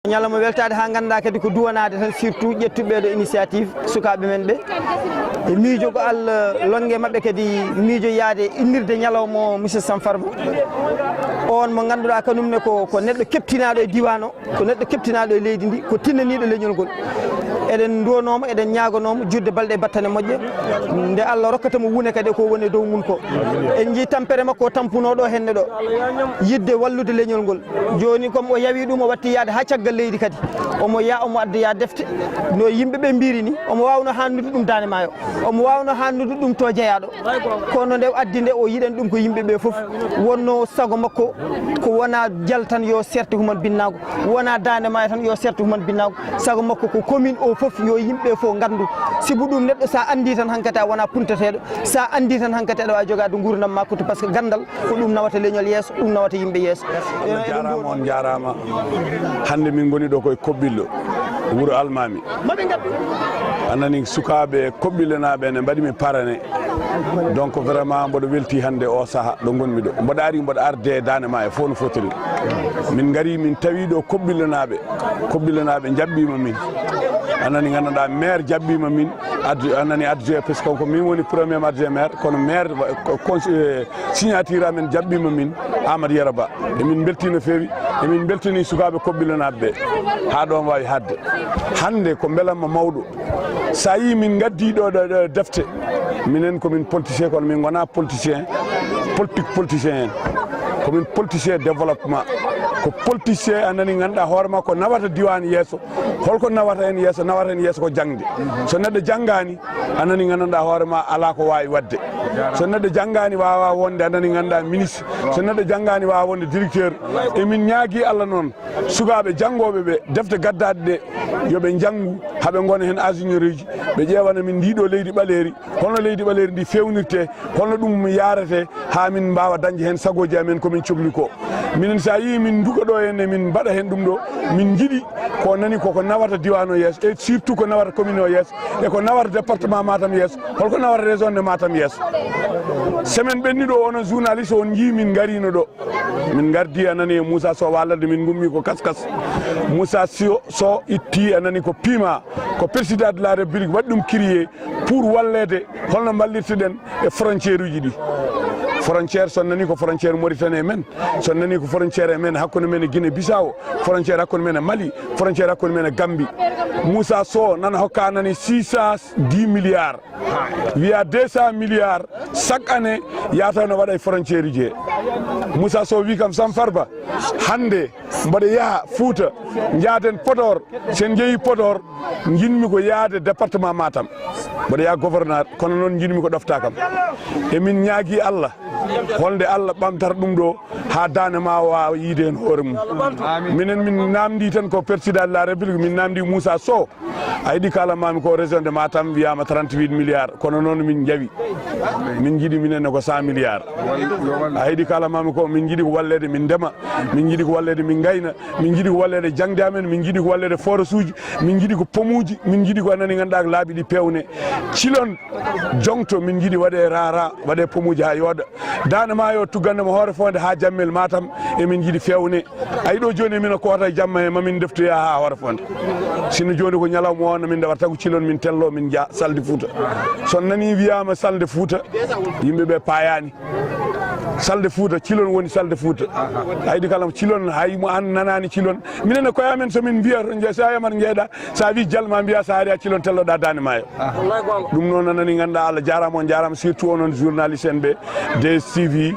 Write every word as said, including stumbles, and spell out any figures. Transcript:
Ñalawma weltaade haa nganndaa kadi ko duwanaade tan, surtout ƴettuɓe ɓeeɗo initiative, sukaaɓe men ɓe. E miijo ko Allah lonnge maɓɓe kadi miijo yaade innirde ñalawma o, Monsieur Sam Farba. On mo ngannduɗaa kanum ne ko, ko neɗɗo keɓtinaaɗo e diiwaan o, ko neɗɗo keɓtinaaɗo e leydi ndi, ko tinnaniiɗo leñol ngol. Eɗen nduwanoo mo, eɗen ñaaganoo mo juutde balɗe e battane moƴƴe. Nde Allah rokkata mo wune kadi ko woni e dow mum ko. En njii tampere makko o tampunoo ɗo henne ɗo. Yiɗde wallude leñol ngol. Jooni comme o yawi ɗum, o watti yaade haa caggal leydi kadi. Omo yaa, omo addoya defte. No yimɓe ɓe mbiri ni, omo waawno haalnude ɗum Daande Maayo. Omo waawno haalnude ɗum to jeyaaɗo. Kono nde addi nde, o yiɗani ɗum ko yimɓe ɓe fof. Wonno sago makko ko wona Dial tan yo serte Human Binnaago, wona Daande Maayo tan yo serte Human Binnaago. Sago makko ko commune o fof yo yimɓe fof nganndu. Sibu ɗum neɗɗo sa anndi tan hankati a wona punteteeɗo, sa anndi tan hankati aɗa waawi jogaade nguurndam ma kuttu, par ce que ganndal ko ɗum nawata leñol yeeso, ɗum nawata yimɓe yeeso. Allah jaaraama, on jaaraama. Hannde min ngoni ɗo koye Koɓɓillo, wuro Almaami. A nani sukaaɓe Koɓɓillanaaɓe ne mbaɗi mi parane. Donc vraiment mboɗo welti hannde o saha ɗo ngonmi ɗo. Mboɗo ari, mboɗo arde Daande Maayo fof no fotiri. Min ngari, min tawi ɗo Koɓɓillanaaɓe. Koɓɓillanaaɓe njaɓɓiima min. A nani, nganndanɗaa maire jaɓɓiima min. Adju-, a nani adjoint, parce que ko min woni premier adjoint maire, kono maire wa-, ko cons-, eh, signature amen jaɓɓiima min, Amadou Yero Ba. Emin mbeltii no feewi, emin mbeltanii sukaaɓe Koɓɓillanaaɓe ɓe. Haa ɗoon waawi haɗde. Hannde ko mbelamma mawɗo. So a yii min ngaddii ɗo, ɗo, ɗo defte, minen ko min politicien, kono min ngonaa politicien, politique politicien en. Ko min politicien développement. Ko politicien a nani ngannduɗaa hoore maa ko nawata diiwaan yeeso. Holko nawata en yeeso? Nawata en yeeso ko jaŋde. So neɗɗo janngaani, a nani nganndanɗaa hoore maa alaa ko waawi waɗde. So neɗɗo janngaani waawaa wonde, a nani ngannduɗaa ministre. So neɗɗo janngaani waawaa wonde directeur. Emin ñaagii Allah noon, sukaaɓe janngooɓe ɓe, defte gaddaaɗe ɗe, yo ɓe njanngu, haa ɓe ngona heen ingénieur uji, ɓe ƴeewana min ndii ɗoo leydi ɓaleeri, holno leydi ɓaleeri ndi feewnirtee, holno ɗum yaarete, haa min mbaawa dañde heen sagooji amen ko min cohli ko. Minen so a yii min nduka ɗo henne, min mbaɗa heen ɗum ɗo, min njiɗi ko nani koko nawata diiwaan o yeeso, e surtout ko nawata commune o yeeso, e ko nawata département Matam yeeso, holko nawata région de Matam yeeso. Semaine ɓennuɗo o, onon journaliste on njii min ngariino ɗo. Min ngardi a nani e Moussa Sow waalande min ngummi ko kas kas. Moussa Sow, Sow itti a nani ko pima, ko président de la République waɗi ɗum créé pour walleede holno mballirteɗen e frontière uji ɗi. Frontière so nani ko frontière Mauritanie e men, so nani ko frontière e men hakkunde men e Guinée Bissau, frontière hakkunde men e Mali, frontière hakkunde men e Gambie. Moussa Sow nana hokka nani six cent dix milliards. Wiya deux cents milliards chaque année yata no waɗa e frontière uji he. Moussa Sow wi kam Sam Farba, hannde mboɗo yaha Fouta, njaaden Podor, sen njehi Podor, njiɗmi ko yaade département Matam. Mboɗo yaha gouverneur, kono noon njiɗmi ko ɗofta kam. Emin ñaagi Allah, holnde Allah ɓamtata ɗum ɗo, haa daande ma waawa yiide heen hoore mum. Minen min namdi tan ko président de la République, min namdi Moussa Sow. A yiɗi kalan mami ko région de Matam wiyama trente-huit milliards, kono noon min njawi. Min njiɗi minen ne ko cent milliards. A yiɗi kalan mami ko min njiɗi ko wallede min ndema, min njiɗi ko wallede min ngayna, min njiɗi ko wallede jangde amen, min njiɗi ko wallede forage uji, min njiɗi ko pomuji, min njiɗi ko anani ganduɗa ko laabi ɗi pewne. Cilon jongto min njiɗi waɗe rara, waɗe pomuji ha yooɗa. Daande Maayo tuggande mo Hoore Fonde ha Jammel Matam, emin njiɗi fewne. Ayi ɗo joni emin koota e jamma he, mamin deftoya ha Hoore Fonde. Sinno joni ko ñalawma o, no min ndewata tagu Cilon, min tello, min jaa Salde Fouta. So nani wiyama Salde Fouta, yimɓe ɓe payani. Salde Fouta, Cilon woni Salde Fouta. Aydi kala Cilon, hay mo an nanani Cilon. Minen e koye amen so min mbiya to je, sa yamat jeeɗa, sa wi jalma mbiya sa ari a Cilon telloɗa Daande Maayo. Ɗum noon anani ganduɗa, Allah jarama, on jarama, surtout onon journaliste en ɓe, D S T V.